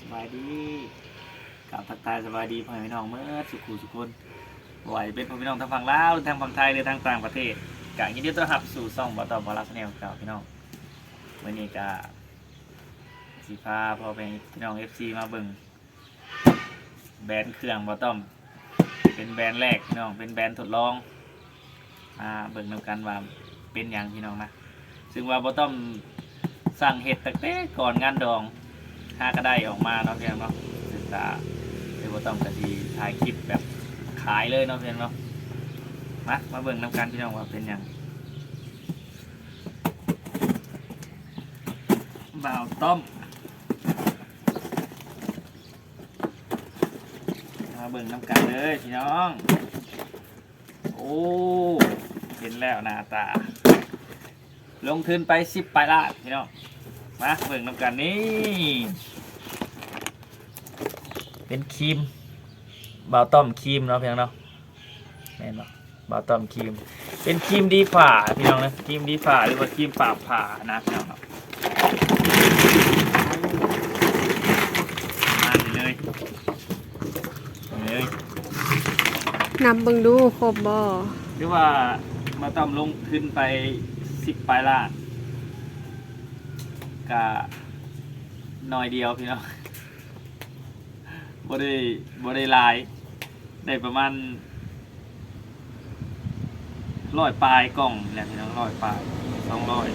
ສະບາຍດີ ກາບທັກທາຍສະບາຍດີພໍ່ແມ່ພີ່ນ້ອງເໝິດສູ່ຄູ່ສູ່ຄົນ ບໍ່ວ່າຈະເປັນພໍ່ແມ່ພີ່ນ້ອງທາງຝັ່ງລາວ ຫຼື ທາງຝັ່ງໄທ ຫຼື ທາງຕ່າງປະເທດ ກະຍິນດີຕ້ອນຮັບສູ່ຊ່ອງບ່າວຕ້ອມ Vlog Channel ຄືເກົ່າພີ່ນ້ອງ. ມື້ນີ້ກະຊິພາພໍ່ແມ່ພີ່ນ້ອງ ເອັຟຊີ ມາເບິ່ງ ແບຣນເຄື່ອງບ່າວຕ້ອມ ເປັນແບຣນແລກພີ່ນ້ອງ ເປັນແບຣນທົດລອງ ມາເບິ່ງນຳກັນວ່າເປັນຫຍັງພີ່ນ້ອງນະ. ຊຶ່ງວ່າບ່າວຕ້ອມສັ່ງເຮັດຕັ້ງແຕ່ກ່ອນງານດອງ ຫາກະໄດ້ອອກມາເນາະພີ່ນ້ອງເນາະ. ສຶກສາ ດຽວບ່າວຕ້ອມກະຊິຖ່າຍຄລິບແບບຂາຍເລີຍເນາະພີ່ນ້ອງເນາະ. ມາ ມາເບິ່ງນຳກັນພີ່ນ້ອງວ່າເປັນຫຍັງ. ບ່າວຕ້ອມ ມາເບິ່ງນຳກັນເລີຍພີ່ນ້ອງ. ໂອ້ ເຫັນແລ້ວໜ້າຕາ ລົງທຶນໄປສິບປາຍລ້ານພີ່ນ້ອງ. ມາເບິ່ງນຳກັນ ນີ້ເປັນຄຣີມ ບ່າວຕ້ອມຄຣີມເນາະພີ່ນ້ອງເນາະ. ແມ່ນບໍ່? ບ່າວຕ້ອມຄຣີມ ເປັນຄຣີມດີຝ້າພີ່ນ້ອງເອີຍ ຄຣີມດີຝ້າ ຫຼືວ່າຄຣີມປາບຝ້ານະພີ່ນ້ອງເນາະ. ມານີ້ເລີຍ ນີ້ເລີຍ ນັບເບິ່ງດູຄົບບໍ່? ຄືວ່າບ່າວຕ້ອມລົງທຶນໄປສິບປາຍລ້ານ ກະໜ້ອຍດຽວພີ່ນ້ອງ. ບໍ່ໄດ້ ບໍ່ໄດ້ຫຼາຍ ໄດ້ປະມານຮ້ອຍປາຍກ່ອງນີ້ແຫຼະພີ່ນ້ອງ ຮ້ອຍປາຍ ສອງຮ້ອຍ.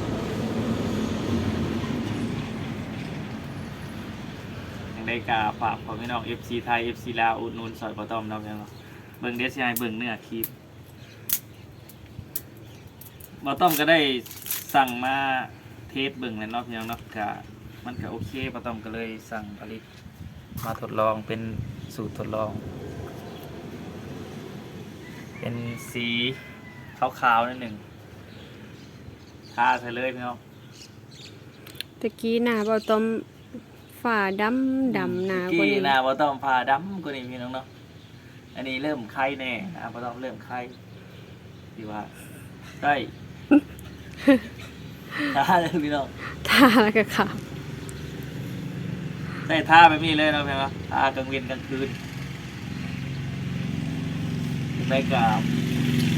ຈັ່ງໃດກະຝາກພໍ່ແມ່ພີ່ນ້ອງ ເອັຟຊີ ໄທ ເອັຟຊີ ລາວ ອຸດໜູນຊ່ອຍບ່າວຕ້ອມເນາະພີ່ນ້ອງ. ເບິ່ງ ດຽວຊິໃຫ້ເບິ່ງເນື້ອຄຣີມ. ບ່າວຕ້ອມກະໄດ້ສັ່ງມາເທສເບິ່ງແລ້ວເນາະພີ່ນ້ອງເນາະ ກະມັນກະໂອເຄ ບ່າວຕ້ອມກະເລີຍສັ່ງຜະລິດມາທົດລອງ ເປັນສູດທົດລອງ ເປັນສີຂາວໆໜ້ອຍໜຶ່ງ ທາໃສ່ເລີຍພີ່ນ້ອງ. ຕະກີ້ໜ້າບ່າວຕ້ອມ ຝ້າດຳ ດຳໜາກວ່ານີ້ ຕະກີ້ໜ້າບ່າວຕ້ອມຝ້າດຳກວ່ານີ້ພີ່ນ້ອງເນາະ. ອັນນີ້ເລີ່ມໄຄແນ່ ໜ້າບ່າວຕ້ອມເລີ່ມໄຄ ທີ່ວ່າໄດ້ ທາເລີຍພີ່ນ້ອງ ທາແລ້ວກະຂາວ ໄດ້ທາແບບນີ້ເລີຍເນາະ ແມ່ນບໍ່? ທາກາງເວັນກາງຄືນ. ຈັ່ງໃດກະ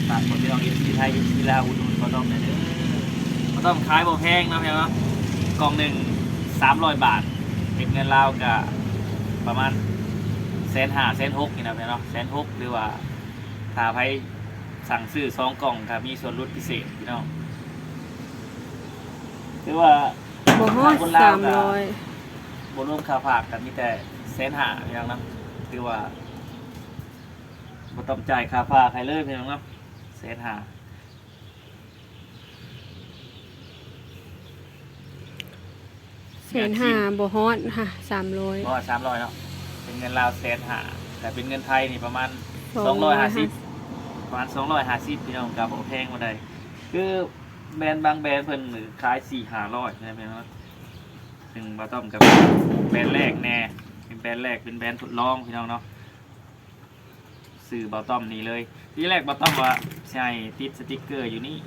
ຝາກພໍ່ແມ່ພີ່ນ້ອງ ເອັຟຊີ ໄທ ເອັຟຊີ ລາວ ອຸດໜູນບ່າວຕ້ອມແດ່ເດີ. ບ່າວຕ້ອມຂາຍບໍ່ແພງເນາະ ພີ່ນ້ອງເນາະ ກ່ອງໜຶ່ງສາມຮ້ອຍບາດ ເປັນເງິນລາວກະປະມານແສນຫ້າ ແສນຫົກນີ້ນະ ພີ່ນ້ອງເນາະ ແສນຫົກ. ຫຼືວ່າຖ້າໃຜສັ່ງຊື້ສອງກ່ອງກະມີສ່ວນຫຼຸດພິເສດພີ່ນ້ອງ. ຖືວ່າບໍ່ຮອດສາມຮ້ອຍ ບໍ່ລວມຄ່າຝາກກະມີແຕ່ແສນຫ້າ ພີ່ນ້ອງເນາະ. ຖືວ່າບໍ່ຕ້ອງຈ່າຍຄ່າຝາກໃຫ້ເລີຍ ພີ່ນ້ອງເນາະ ແສນຫ້າ. ແສນຫ້າ ບໍ່ຮອດຫະ ສາມຮ້ອຍ ບໍ່ຮອດສາມຮ້ອຍເນາະ ເປັນເງິນລາວແສນຫ້າ ແຕ່ເປັນເງິນໄທນີ້ປະມານສອງຮ້ອຍຫ້າສິບ ປະມານສອງຮ້ອຍຫ້າສິບ ພີ່ນ້ອງ ກະບໍ່ແພງປານໃດ. ຄືແບຣນບາງແບຣນເພິ່ນຂາຍສີ່ຫ້າຮ້ອຍນະ ພີ່ນ້ອງເນາະ. ຊຶ່ງບ່າວຕ້ອມກະເປັນແບຣນແລກແນ່ ເປັນແບຣນແລກ ເປັນແບຣນທົດລອງ ພີ່ນ້ອງເນາະ. ຊື່ບ່າວຕ້ອມນີ້ເລີຍ. ທີແລກບ່າວຕ້ອມວ່າຊິໃຫ້ຕິດສະຕິກເກີຢູ່ນີ້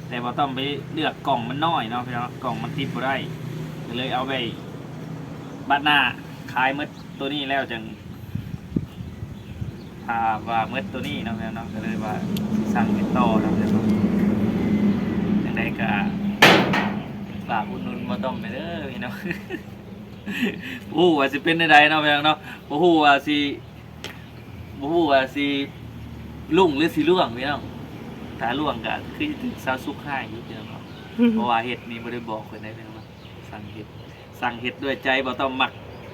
ແຕ່ບ່າວຕ້ອມໄປເລືອກກ່ອງມັນນ້ອຍເນາະ ພີ່ນ້ອງ ກ່ອງມັນຕິດບໍ່ໄດ້ ກະເລີຍເອົາໄວ້ບາດໜ້າ ຂາຍໝົດໂຕນີ້ແລ້ວຈັ່ງ ຖ້າວ່າໝົດໂຕນີ້ເນາະ ພີ່ນ້ອງເນາະ ກະເລີຍວ່າຊິສັ່ງເຮັດຕໍ່ເນາະ ພີ່ນ້ອງເນາະ. ຈັ່ງໃດກະຝາກອຸດໜູນບ່າວຕ້ອມແດ່ເດີ ພີ່ນ້ອງ. ບໍ່ຮູ້ວ່າຊິເປັນແນວໃດເນາະ ພີ່ນ້ອງເນາະ ບໍ່ຮູ້ວ່າຊິ ບໍ່ຮູ້ວ່າຊິລຸ້ງຫຼືຊິລ່ວງ ພີ່ນ້ອງ. ຖ້າລ່ວງກະຄືຊິຖືກຊາວສຸກຮ້າຍຢູ່ ພີ່ນ້ອງເນາະ ເພາະວ່າເຮັດນີ້ບໍ່ໄດ້ບອກເພິ່ນເດ້ ພີ່ນ້ອງເນາະ. ສັ່ງເຮັດ ສັ່ງເຮັດດ້ວຍໃຈ ບໍ່ຕ້ອງມັກ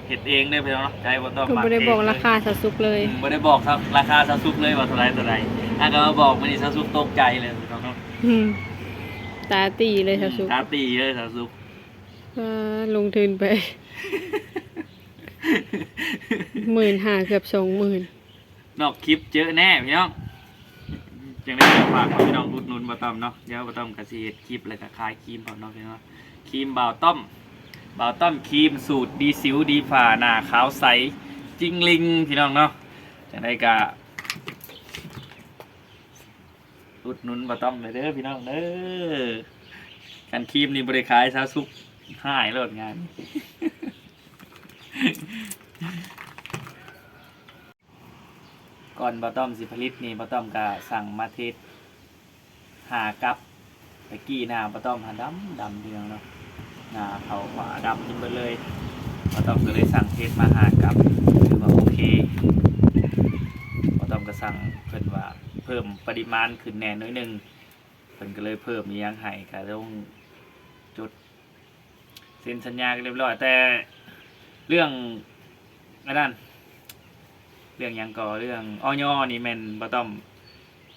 ເຮັດເອງເດ້ ພີ່ນ້ອງເນາະ. ໃຈບໍ່ຕ້ອງມັກເອງ ບໍ່ໄດ້ບອກລາຄາຊາວສຸກເລີຍ ອືມ ບໍ່ໄດ້ບອກລາຄາຊາວສຸກເລີຍວ່າເທົ່າໃດເທົ່າໃດ. ຫາກວ່າບອກມື້ນີ້ຊາວສຸກຕົກໃຈເລີຍ ພີ່ນ້ອງເນາະ ອືມ ຕາຕີເລີຍຊາວສຸກ ອືມ ຕາຕີເລີຍຊາວສຸກ. ອ່າ ລົງທຶນໄປໝື່ນຫ້າ ເກືອບສອງໝື່ນ ນອກຄລິບເຈີແນ່ພີ່ນ້ອງ. ຈັ່ງໃດກະຝາກພີ່ນ້ອງອຸດໜູນບ່າວຕ້ອມເນາະ. ດຽວບ່າວຕ້ອມກະຊິເຮັດຄລິບ ແລ້ວກະຂາຍຄຣີມພ້ອມເນາະພີ່ນ້ອງ. ຄຣີມບ່າວຕ້ອມ ບ່າວຕ້ອມຄຣີມ ສູດດີສິວດີຝ້າ ໜ້າຂາວໃສຈິງລິງ ພີ່ນ້ອງເນາະ. ຈັ່ງໃດກະ ອຸດໜູນບ່າວຕ້ອມແດ່ເດີ ພີ່ນ້ອງເດີ. ຄັນຄຣີມນີ້ບໍ່ໄດ້ຂາຍ ຊາວສຸກຮ້າຍໂລດງານ. ກ່ອນບ່າວຕ້ອມຊິຜະລິດນີ້ ບ່າວຕ້ອມກະສັ່ງມາເທສຫ້າກັບ. ແຕ່ກີ້ໜ້າບ່າວຕ້ອມຫັ້ນດຳໆ ພີ່ນ້ອງເນາະ, ໜ້າເຂົາຂວາດຳຈົນເບິດເລີຍ. ບ່າວຕ້ອມກໍເລີຍສັ່ງເທສມາຫ້າກັບ ຖືວ່າໂອເຄ. ບ່າວຕ້ອມກໍສັ່ງເພິ່ນວ່າເພີ່ມປະລິມານຂຶ້ນແດ່ໜ້ອຍໜຶ່ງ, ເພິ່ນກໍເລີຍເພີ່ມອີ່ຫຍັງໃຫ້ ກໍຕ້ອງຈົດ ເຊັນສັນຍາກັນຮຽບຮ້ອຍ. ແຕ່ເລື່ອງອັນນັ້ນ ເລື່ອງຫຍັງກໍ ເລື່ອງ ອ ຍ ນີ້ແມ່ນບ່າວຕ້ອມ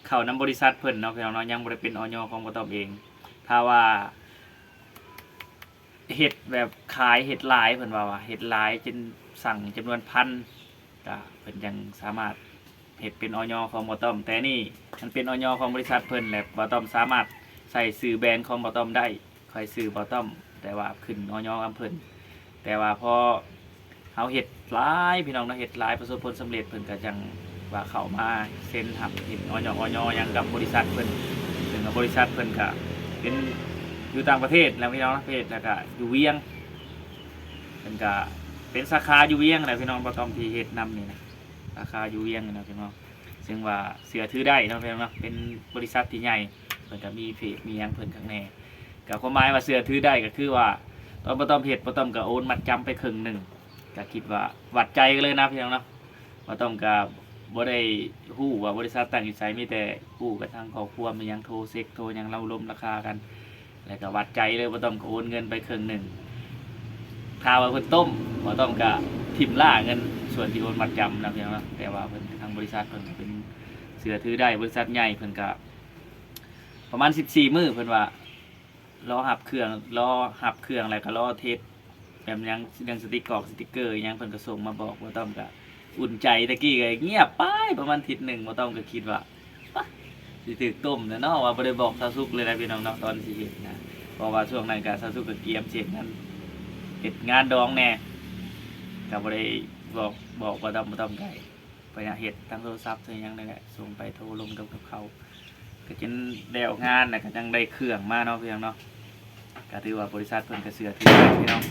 ເຂົ້ານຳບໍລິສັດເພິ່ນເນາະ ພີ່ນ້ອງເນາະ, ຍັງບໍ່ໄດ້ເປັນ ອ ຍ ຂອງບ່າວຕ້ອມເອງ. ຖ້າວ່າເຮັດແບບຂາຍ ເຮັດຫຼາຍ ເພິ່ນວ່າວ່າເຮັດຫຼາຍຈົນສັ່ງຈຳນວນພັນ ກະເພິ່ນຍັງສາມາດເຮັດເປັນ ອ ຍ ຂອງບ່າວຕ້ອມ. ແຕ່ນີ້ມັນເປັນ ອ ຍ ຂອງບໍລິສັດເພິ່ນ ແລະ ບ່າວຕ້ອມສາມາດໃຊ້ຊື່ແບຣນຂອງບ່າວຕ້ອມໄດ້, ຂ້ອຍຊື່ບ່າວຕ້ອມ ແຕ່ວ່າຂຶ້ນ ອ ຍ ນຳເພິ່ນ. ແຕ່ວ່າພໍເຮົາເຮັດຫຼາຍ ພີ່ນ້ອງເນາະ, ເຮັດຫຼາຍປະສົບຜົນສຳເລັດ ເພິ່ນກໍຈັ່ງວ່າເຂົ້າມາເຊັນຮັບເປັນ ອ ຍ ອ ຍ ຫຍັງກັບບໍລິສັດເພິ່ນ. ເຊິ່ງວ່າບໍລິສັດເພິ່ນກໍເປັນຢູ່ຕ່າງປະເທດແລ້ວ ພີ່ນ້ອງເນາະ, ປະເທດ ແລ້ວກໍຢູ່ວຽງ. ເພິ່ນກະເປັນສາຂາຢູ່ວຽງແຫຼະ ພີ່ນ້ອງ, ບ່າວຕ້ອມທີ່ເຮັດນຳນີ້ນະ ສາຂາຢູ່ວຽງນີ້ນະ ພີ່ນ້ອງ. ເຊິ່ງວ່າເຊື່ອຖືໄດ້ເນາະ ພີ່ນ້ອງເນາະ, ເປັນບໍລິສັດທີ່ໃຫຍ່ ເພິ່ນກະມີເພຈມີຫຍັງເພິ່ນຂ້າງແນ່. ກະຄວາມໝາຍວ່າເຊື່ອຖືໄດ້ ກະຄືວ່າຕອນບ່າວຕ້ອມເຮັດ ບ່າວຕ້ອມກະໂອນມັດຈຳໄປເຄິ່ງໜຶ່ງ, ກະຄິດວ່າຫວັດໃຈກັນເລີຍນະ ພີ່ນ້ອງເນາະ. ບ່າວຕ້ອມກະບໍ່ໄດ້ຮູ້ວ່າບໍລິສັດຕັ້ງຢູ່ໃສ, ມີແຕ່ຮູ້ກັນທາງຄອບຄົວ ມີຫຍັງໂທເຊັກໂທຫຍັງ ເຮົາລົມລາຄາກັນ ແລ້ວກໍຫວັດໃຈເລີຍ, ບ່າວຕ້ອມກໍໂອນເງິນໄປເຄິ່ງໜຶ່ງ. ຖ້າວ່າເພິ່ນຕົ້ມ ບ່າວຕ້ອມກໍຖິ້ມລ້າເງິນສ່ວນທີ່ໂອນມັດຈຳນຳ ພີ່ນ້ອງເນາະ. ແຕ່ວ່າເພິ່ນ ທາງບໍລິສັດເພິ່ນກໍເປັນເຊື່ອຖືໄດ້, ບໍລິສັດໃຫຍ່ ເພິ່ນກໍປະມານສິບສີ່ມື້ ເພິ່ນວ່າ ລໍຮັບເຄື່ອງ ລໍຮັບເຄື່ອງ ແລ້ວກໍລໍເທສ ແບບຫຍັງ ເລື່ອງສະຕິກກອກສະຕິກເກີຫຍັງ ເພິ່ນກໍສົ່ງມາບອກ. ບ່າວຕ້ອມກໍອຸ່ນໃຈ, ແຕ່ກີ້ກໍງຽບໄປປະມານທິດໜຶ່ງ, ບ່າວຕ້ອມກໍຄິດວ່າ ປະ ຊິຖືກຕົ້ມແລ້ວເນາະ ວ່າບໍ່ໄດ້ບອກຊາວສຸກເລີຍນະ ພີ່ນ້ອງເນາະ ຕອນຊິເຮັດນະ. ເພາະວ່າຊ່ວງນັ້ນກໍຊາວສຸກກໍກຽມຊິເຮັດງານ ເຮັດງານດອງແດ່, ກໍບໍ່ໄດ້ບອກ ບອກບ່າວຕ້ອມ. ບ່າວຕ້ອມກໍໄປຫາເຮັດທາງໂທລະສັບທາງຫຍັງນີ້ແຫຼະ ສົ່ງໄປໂທລົມກັບ ກັບເຂົາ. ກໍຈົນແລ້ວງານ ແລ້ວກໍຍັງໄດ້ເຄື່ອງມາເນາະ ພີ່ນ້ອງເນາະ. ກໍຖືວ່າບໍລິສັດເພິ່ນກໍເຊື່ອຖືໄດ້ ພີ່ນ້ອງ.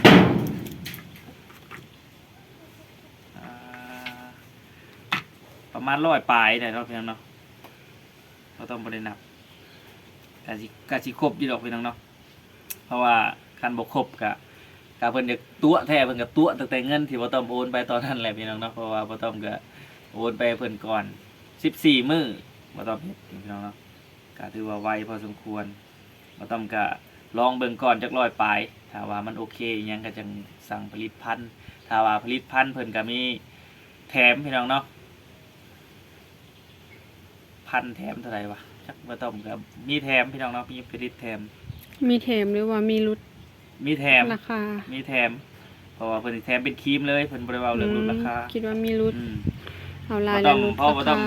ອ່າ ປະມານຮ້ອຍປາຍໄດ້ເນາະ ພີ່ນ້ອງເນາະ, ບໍ່ຕ້ອງ ບໍ່ໄດ້ນັບ. ກະຊິ ກະຊິຄົບຢູ່ດອກ ພີ່ນ້ອງເນາະ. ເພາະວ່າຄັນບໍ່ຄົບກະ ກະເພິ່ນຢາກຕົວະແທ້ ເພິ່ນກະຕົວະຕັ້ງແຕ່ເງິນທີ່ບ່າວຕ້ອມໂອນໄປຕອນນັ້ນແຫຼະ ພີ່ນ້ອງເນາະ. ເພາະວ່າບ່າວຕ້ອມກະໂອນໄປໃຫ້ເພິ່ນກ່ອນສິບສີ່ມື້ ບ່າວຕ້ອມເຮັດ ພີ່ນ້ອງເນາະ. ກະຖືວ່າໄວພໍສົມຄວນ, ບ່າວຕ້ອມກະລອງເບິ່ງກ່ອນຈັກຮ້ອຍປາຍ. ຖ້າວ່າມັນໂອເຄອີ່ຫຍັງກະຈັ່ງສັ່ງຜະລິດພັນ, ຖ້າວ່າຜະລິດພັນເພິ່ນກະມີແຖມ ພີ່ນ້ອງເນາະ. ພັນແຖມເທົ່າໃດວະ ຈັກ ບໍ່ຕ້ອງ ກໍມີແຖມ ພີ່ນ້ອງເນາະ, ມີຜະລິດແຖມ. ມີແຖມ ຫຼືວ່າມີຫຼຸດ? ມີແຖມ ລາຄາ ມີແຖມ ເພາະວ່າເພິ່ນຊິແຖມເປັນຄຣີມເລີຍ, ເພິ່ນບໍ່ໄດ້ເວົ້າເລື່ອງຫຼຸດລາຄາ. ອືມ ຄິດວ່າມີຫຼຸດ. ອືມ ເອົາຫຼາຍແລ້ວຫຼຸດລາຄາ. ເພາະວ່າຕ້ອງ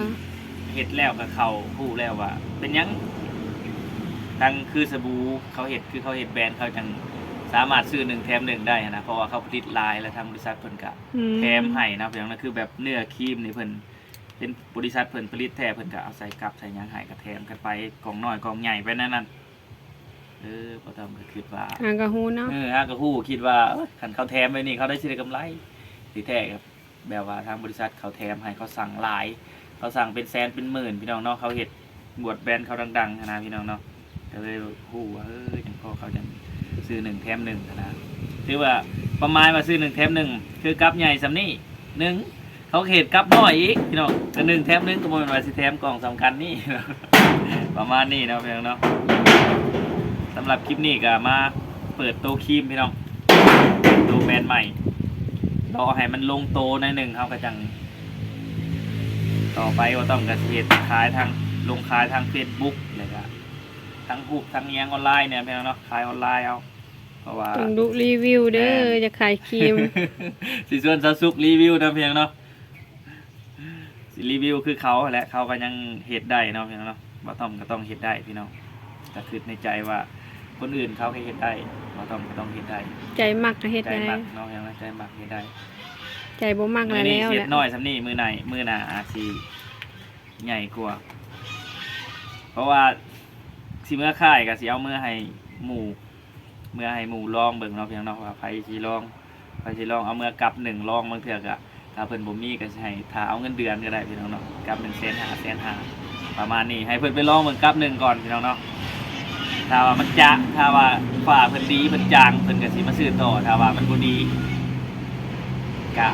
ເຮັດແລ້ວກໍເຂົ້າຮູ້ແລ້ວວ່າເປັນຫຍັງ ທັງຄືສະບູເຂົາເຮັດ ຄືເຂົາເຮັດແບຣນ ເຂົາຈັ່ງສາມາດຊື້ໜຶ່ງແຖມໜຶ່ງໄດ້ຫັ້ນນະ, ເພາະວ່າເຂົາຜະລິດຫຼາຍ ແລ້ວທາງບໍລິສັດເພິ່ນກໍ ອືມ ແຖມໃຫ້ນະ ພີ່ນ້ອງນະ. ຄືແບບເນື້ອຄຣີມນີ້ ເພິ່ນເປັນບໍລິສັດເພິ່ນຜະລິດແທ້ ເພິ່ນກໍເອົາໃສ່ກັບໃສ່ຫຍັງໃຫ້ ກໍແຖມກັນໄປ ກ່ອງນ້ອຍກ່ອງໃຫຍ່ໄປແນວນັ້ນ. ເອີ ບໍ່ຕ້ອງ ກໍຄິດວ່າ ຫາກໍຮູ້ເນາະ. ເອີ ຫາກໍຮູ້ ຄິດວ່າ ເອີ ຄັນເຂົາແຖມແບບນີ້ ເຂົາໄດ້ ຊິໄດ້ກຳໄລ. ທີ່ແທ້ກໍ ແບບວ່າທາງບໍລິສັດເຂົາແຖມໃຫ້ ເຂົາສັ່ງຫຼາຍ ເຂົາສັ່ງເປັນແສນເປັນໝື່ນ ພີ່ນ້ອງເນາະ. ເຂົາເຮັດບວດແບຣນເຂົາດັງໆ ຫັ້ນນະ ພີ່ນ້ອງເນາະ, ກໍເລີຍຮູ້ວ່າ ເອີ ຈັ່ງພໍເຂົາຈັ່ງຊື້ໜຶ່ງແຖມໜຶ່ງ ຫັ້ນນະ. ຖືວ່າຄວາມໝາຍວ່າຊື້ໜຶ່ງແຖມໜຶ່ງ ຄືກັບໃຫຍ່ສ່ຳນີ້ໜຶ່ງ ເຂົາກໍເຮັດກັບນ້ອຍອີກ ພີ່ນ້ອງ, ກໍໜຶ່ງແຖມໜຶ່ງ ກໍບໍ່ແມ່ນວ່າຊິແຖມກ່ອງສ່ຳກັນນີ້. ປະມານນີ້ເນາະ ພີ່ນ້ອງເນາະ. ສຳລັບຄລິບນີ້ກໍມາເປີດໂຕຄຣີມ ພີ່ນ້ອງ, ໂຕແບຣນໃໝ່ ລໍໃຫ້ມັນລົງໂຕໜ້ອຍໜຶ່ງ ເຮົາກໍຈັ່ງ ຕໍ່ໄປບໍ່ຕ້ອງກໍຊິເຮັດຂາຍທາງ ລົງຂາຍທາງເຟສບຸກ ແລ້ວກໍທັງຮູບທັງຫຍັງອອນລາຍນີ້ ພີ່ນ້ອງເນາະ, ຂາຍອອນລາຍເອົາ. ເພາະວ່າຕ້ອງດຸຣີວິວເດີ ແມ່ນ ຢາກຂາຍຄຣີມ. ຊິຊວນຊາວສຸກຣີວິວນຳ ພີ່ນ້ອງເນາະ. ຊິຣີວິວຄືເຂົາຫັ້ນແຫຼະ ເຂົາກໍຍັງເຮັດໄດ້ເນາະ ພີ່ນ້ອງເນາະ. ບ່າວຕ້ອມກໍຕ້ອງເຮັດໄດ້ ພີ່ນ້ອງ, ກໍຄິດໃນໃຈວ່າຄົນອື່ນເຂົາກໍເຮັດໄດ້ ບ່າວຕ້ອມກໍຕ້ອງເຮັດໄດ້. ໃຈມັກກໍເຮັດໄດ້ ໃຈມັກເນາະ ພີ່ນ້ອງເນາະ, ໃຈມັກເຮັດໄດ້. ໃຈບໍ່ມັກແລ້ວ ມື້ນີ້ເຮັດນ້ອຍສ່ຳນີ້ ມື້ໜ້າ ມື້ໜ້າອາດຊິໃຫຍ່ກວ່າ ເພາະວ່າຊິເມືອຂາຍກໍຊິເອົາເມືອໃຫ້ໝູ່ ເມືອໃຫ້ໝູ່ລອງເບິ່ງເນາະ ພີ່ນ້ອງເນາະ ວ່າໃຜຊິລອງ ຂ້ອຍຊິລອງເອົາເມືອກັບໜຶ່ງລອງ ບາງເທື່ອກະ ຖ້າເພິ່ນບໍ່ມີກໍຊິໃຫ້ຖ້າເອົາເງິນເດືອນກໍໄດ້ພີ່ນ້ອງເນາະ ກັບໜຶ່ງແສນຫ້າ ແສນຫ້າ ປະມານນີ້ ໃຫ້ເພິ່ນໄປລອງເບິ່ງກັບໜຶ່ງກ່ອນພີ່ນ້ອງເນາະ. ຖ້າວ່າມັນຈະ ຖ້າວ່າຟ້າເພິ່ນດີ ເພິ່ນຈາງ ເພິ່ນກໍຊິມາຊື້ຕໍ່ ຖ້າວ່າມັນບໍ່ດີ ກະ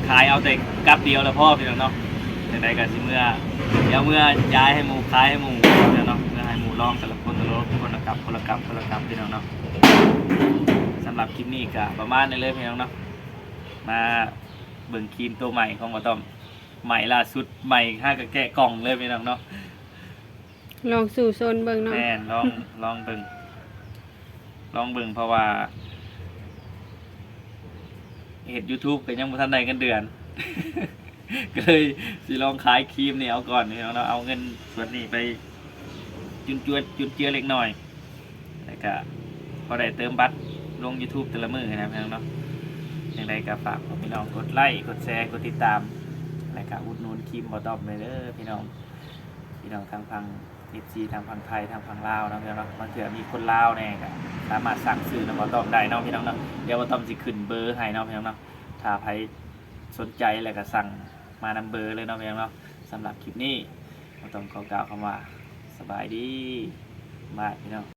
ຂາຍເອົາແຕ່ກັບດຽວລະພໍພີ່ນ້ອງເນາະ. ຈັ່ງໃດກໍຊິເມືອ ດຽວເມືອຢາຍໃຫ້ໝູ່ ຂາຍໃຫ້ໝູ່ພີ່ນ້ອງເນາະ ເມືອໃຫ້ໝູ່ລອງ ແຕ່ລະຄົນ ແຕ່ລະຄົນ ຄົນລະກັບ ຄົນລະກັບ ຄົນລະກັບພີ່ນ້ອງເນາະ. ສຳລັບຄລິບນີ້ກໍປະມານນີ້ເລີຍພີ່ນ້ອງເນາະ ມາເບິ່ງຄຣີມໂຕໃໝ່ຂອງບ່າວຕ້ອມ ໃໝ່ລ່າສຸດ ໃໝ່ຫາກໍແກະກ່ອງເລີຍພີ່ນ້ອງເນາະ. ລອງສູ້ຊົນເບິ່ງເນາະ ແມ່ນ ລອງ ລອງເບິ່ງ ລອງເບິ່ງ ເພາະວ່າເຮັດ YouTube ກໍຍັງບໍ່ທັນໄດ້ເງິນເດືອນ ກໍເລີຍຊິລອງຂາຍຄຣີມນີ້ເອົາກ່ອນພີ່ນ້ອງເນາະ ເອົາເງິນສ່ວນນີ້ໄປຈຸນເຈືອ ຈຸນເຈືອເລັກນ້ອຍ ແລ້ວກະພໍໄດ້ເຕີມບັດລົງ YouTube ແຕ່ລະມື້ນະພີ່ນ້ອງເນາະ. ຈັ່ງໃດກໍຝາກພວກພີ່ນ້ອງກົດໄລ ກົດແຊ ກົດຕິດຕາມ ແລ້ວກະອຸດໜູນຄຣີມບ່າວຕ້ອມແດ່ເດີພີ່ນ້ອງ. ພີ່ນ້ອງທາງຝັ່ງ ເອັຟຊີ ທາງຝັ່ງໄທ ທາງຝັ່ງລາວເນາະພີ່ນ້ອງເນາະ ບາງເທື່ອມີຄົນລາວແດ່ກໍສາມາດສັ່ງຊື້ນຳບ່າວຕ້ອມໄດ້ເນາະພີ່ນ້ອງເນາະ. ດຽວບ່າວຕ້ອມຊິຂຶ້ນເບີໃຫ້ເນາະພີ່ນ້ອງເນາະ ຖ້າໃຜສົນໃຈແລ້ວກໍສັ່ງມານຳເບີເລີຍເນາະພີ່ນ້ອງເນາະ. ສຳລັບຄລິບນີ້ ບ່າວຕ້ອມຂໍກ່າວຄຳວ່າ ສະບາຍດີ ບາຍພີ່ນ້ອງ.